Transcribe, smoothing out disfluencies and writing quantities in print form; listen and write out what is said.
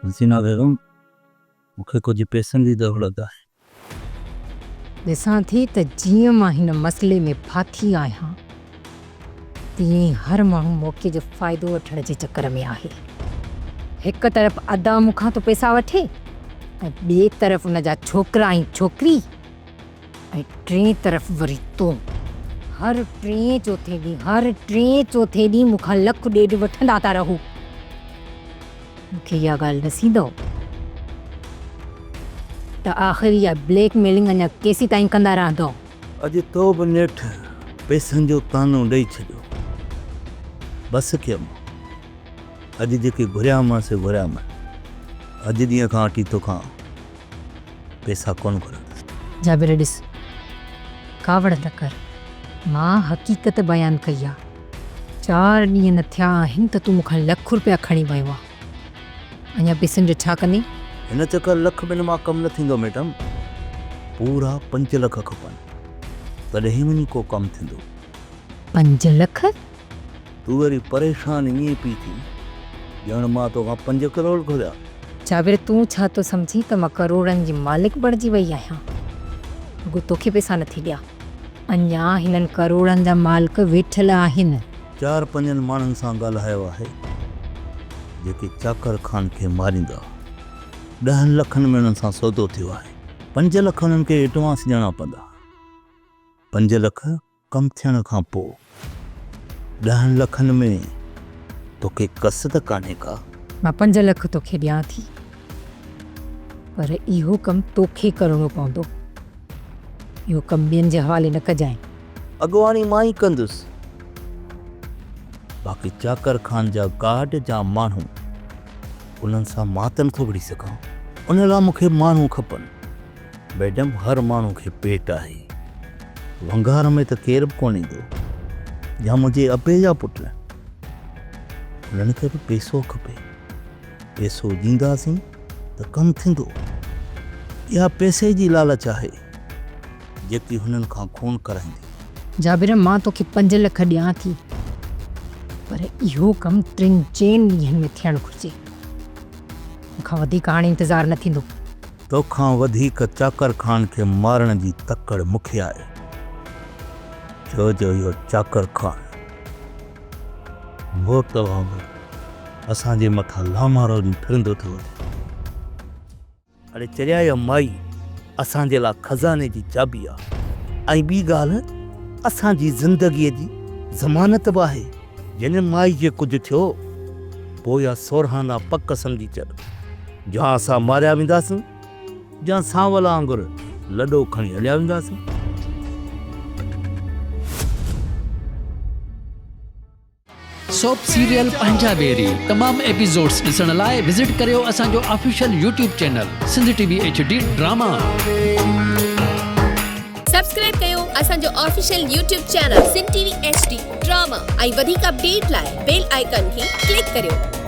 حسينا بيگم، مون کي ڪجهه پئسن جي ضرورت آهي. ڏسان ٿي ته جيئن مان هن مسئلي ۾ ڦاٿي آهيان، تيئن ئي هر ماڻهو موقعي جو فائدو وٺڻ جي چڪر ۾ آهي. هڪ طرف ادا مون کان ٿو پئسا وٺي ۽ ٻئي طرف ان جا ڇوڪرا ۽ ڇوڪري ۽ ٽئين طرف وري تون. هر ٽئين چوٿين ڏينهن، هر ٽئين چوٿين ڏينهن مون کان لک ڏيڍ وٺندا ٿا رهو. مون کي اها ڳالهه ڏسيندؤ ته آخر اها بليڪ ميلنگ اڃا ڪيسيتائين ڪندا رهندؤ؟ اڄ تو به نيٺ پئسن جو طعنو ڏئي ڇڏيو. بس ڪيم. اڄ جيڪي گهريامانس سي گهريامانس. اڄ ڏينهن کان وٺي توکان پئسا ڪونه گهرندس. جابر ڏس، ڪاوڙ نه ڪر. مان حقيقت بيان ڪئي آ. چار ڏينهن نه ٿيا آهن ته تون مون کان لک روپيا کڻي ويو آن. اڃا پئسن جو ڇا ڪندين؟ هن چڪر لک ٻن مان ڪم نه ٿيندو ميڊم. پورا پنج لک کپن. تڏهن وڃي ڪو ڪم ٿيندو. پنج لک؟ تون وري پريشان ائين پئي ٿين ڄڻ مان توکان پنج ڪروڙ گهريا. جابر تون ڇا ٿو سمجهين ته مان ڪروڙن جي مالڪ بڻجي وئي آهيان. رڳو توکي پئسا نٿي ڏيان. اڃا هنن ڪروڙن جا مالڪ ويٺل آهن. چار پنجن ماڻهن سان ڳالهايو آهي جيڪي چاڪر خان کي ماريندا. ڏهن لکن ۾ انهن سان سودو ٿيو آهي. پنج لک انهن کي ايڊوانس ڏيڻا پوندا. پنج لک ڪم ٿيڻ کان پوء ڏهن لکن ۾ توکي ڪس ته ڪانهي ڪا؟ مان پنج لک توکي ڏيان ٿي، پر اهو ڪم توکي ڪرڻو پوندو. اهو ڪم ٻين جي حوالي نه ڪجانء. اڳواڻي مان ئي ڪندس. باقي چاڪر خان جا گارڊ جا ماڻهو، انهن سان مان ته نٿو وڙهي سگهان. ان لاء مون کي ماڻهو کپن. ميڊم هر ماڻهو کي پيٽ آهي. ونگار ۾ ته ڪير به ڪونه ايندو. يا منهنجي ابي جا پٽ. انهن کي به پيسو کپي. پيسو ڏينداسين ته ڪم ٿيندو. اها پيسي جي لالچ آهي جيڪي هنن کان خون ڪرائيندي. جابر مان توکي پنج لک ڏيان ٿي پر اهو ڪم ٽن چئن ڏينهن ۾ ٿيڻ گهرجي. مون کان وڌيڪ هاڻي انتظار نه ٿيندو. توکان وڌيڪ چاڪر خان کي مارڻ جي تڪڙ مون کي آهي. ڇو جو اهو چاڪر خان موت وانگر اسان جي مٿان لامارو ڏئي ڦرندو ٿو وڃي. اڙي چريا اها مائي اسان جي لاء خزاني جي چاٻي آ ۽ ٻي ڳالهه اسان جي زندگيء جي ضمانت به آهي. جنھن مائي کي ڪجهه ٿيو، پوء اها سورهانا پڪ سمجهي ڇڏ، جا اسان ماريا وينداسين يا سانول وانگر لڏو کڻي هليا وينداسين. سوپ سيريل پنهنجا ويري تمام ايپيسوڊز ڏسڻ لاء وزٽ ڪريو اسان جو official YouTube channel Sindh T V H D drama. Subscribe ڪيو اسان جو official YouTube channel Sindh T V H D drama ۽ وڌيڪ اپڊيٽ لاء بيل آئيڪان کي ڪلڪ ڪريو.